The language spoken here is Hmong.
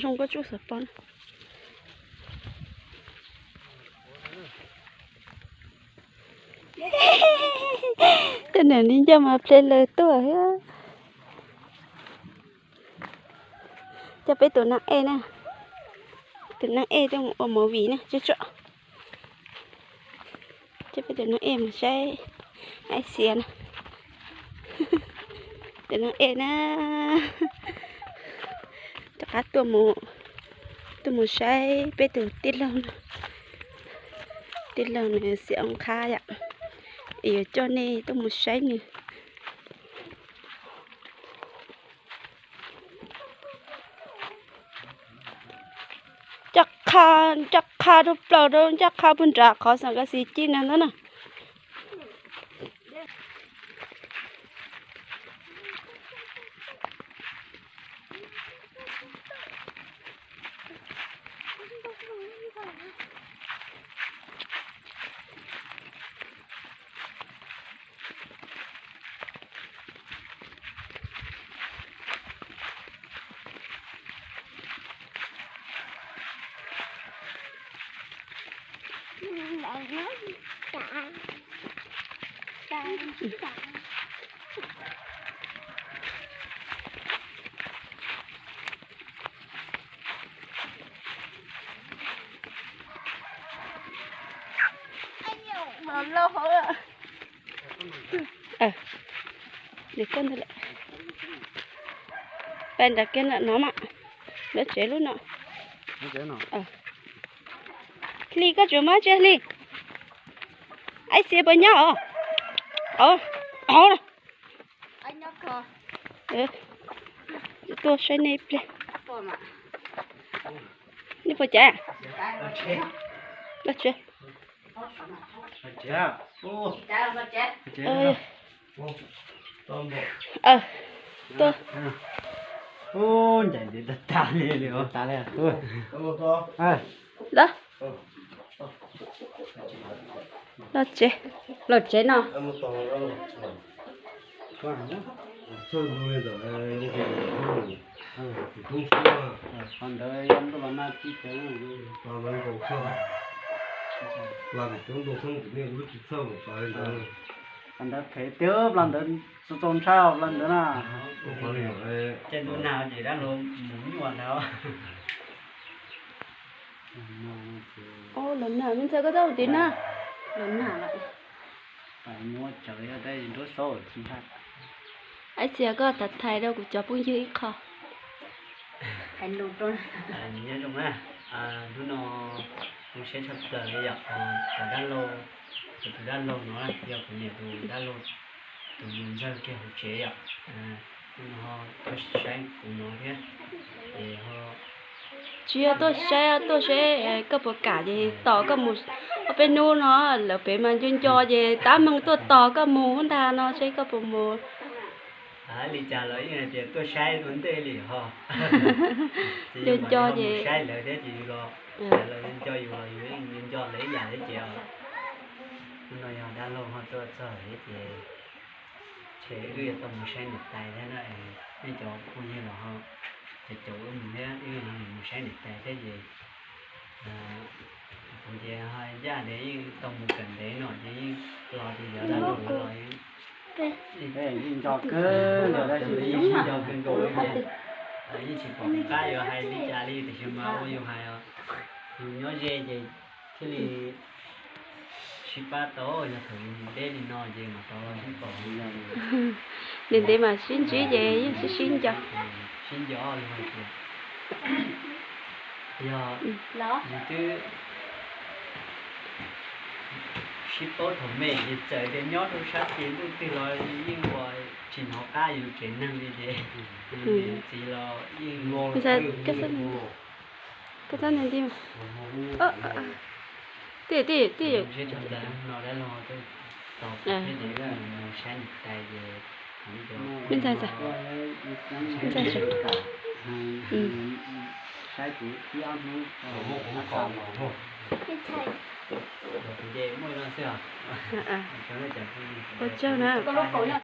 Zoo koj tsuj xov pob na. Tej niam ni ncaj mas ple lawv tuaj thiab. Coj peb tus neeg ej na, tus neeg ej tuaj mus ua movie na, tsuj tsuj. Coj peb tus neeg ej mus saib Aib Xias na. Tus neeg ej na, rov qab tuaj mus, tuaj mus saib peb tus tij laug, tij laug nws xiam oo qhab yom, es yuav coj nej tuaj mus saib nws. Ncaj qha, ncaj qha rau plaws rau, ncaj qha puag nram qhov xam kas xis ci na ntawd na. Pais nram kiag no mas, lawv tsev lub no. Hli, koj tsuas muab tsev Hli. Aib Xias puas nyob os? Tuaj saib nej ib pliag. Nej puas caiv? Los tsev. Tuaj. Los. Los tsev, los tsev no. Qhov ntawd phem tiag, los ntawd txaus txaus ntshai los ntawd na. Ces tus nag ces dab laug mus nyuaj ntag. Los nag, me ntxhais koj txhob ua tim nag. Los nag lawm. Aib Xias, koj tham thaiv rau kuv cov phooj ywg ib qho. Nyob zoo na, hnub no zoo siab tshaj plaws li yom, cov dab laug, kuv tus dab laug no yog kuv niam tus dab laug tus mus ntxawg kiag hauv tsev yom. Hnub no ho tuaj saib kuv no thiab, ces ho tsis yog tuaj saib, tuaj saib koj puas kam ces tos koj mus. Ob peb hnub no lawv pem mas nco nco ces tab meeg tuaj tos koj mus ntag no seb koj puas mus. Li cas los yeej hais tias tuaj saib ua ntej li ho. Nco nco ces saib lawv thiab ces yus los, lawv nco yus los yus yeej nco lawv ib yam thiab ces. Hnub no yog dab laug ho tuaj txog thiab ces ntshe wb yuav tau mus saib niam tais thiab na. Nej cov phooj ywg los ho caum caum wb mus thiab, wb mus saib niam tais thiab ces kuv ces ho ncaj ntev yeej tau mus kawm ntev no ces yeej los ces yog dab laug los yeej nco kawg nkaus tab sis yeej nco kawg nkaus li ces yeej tsis pom qab yuav hais li cas li tiam sis mas ua yus hais os, yus nyob ze ces thiaj li sib pab tau, yog thaum yus mus deb li no ces mas rov los sib pom. Ntev ntev mas sib ntsib ces yeej sib sib nco. Sib nco li hais tias yog yus twb sib paub thaum me ces txawm tias nyob rau sab tid ntuj twg los yeej ua tsis hnov qab yus tsev neeg li ces yus niam yus txiv los yeej Koj txhob ntsia nti mas. Tij, tij, tij. Mus saib niam tais ces Me ntxhais, me ntxhais. Ua tsaug na.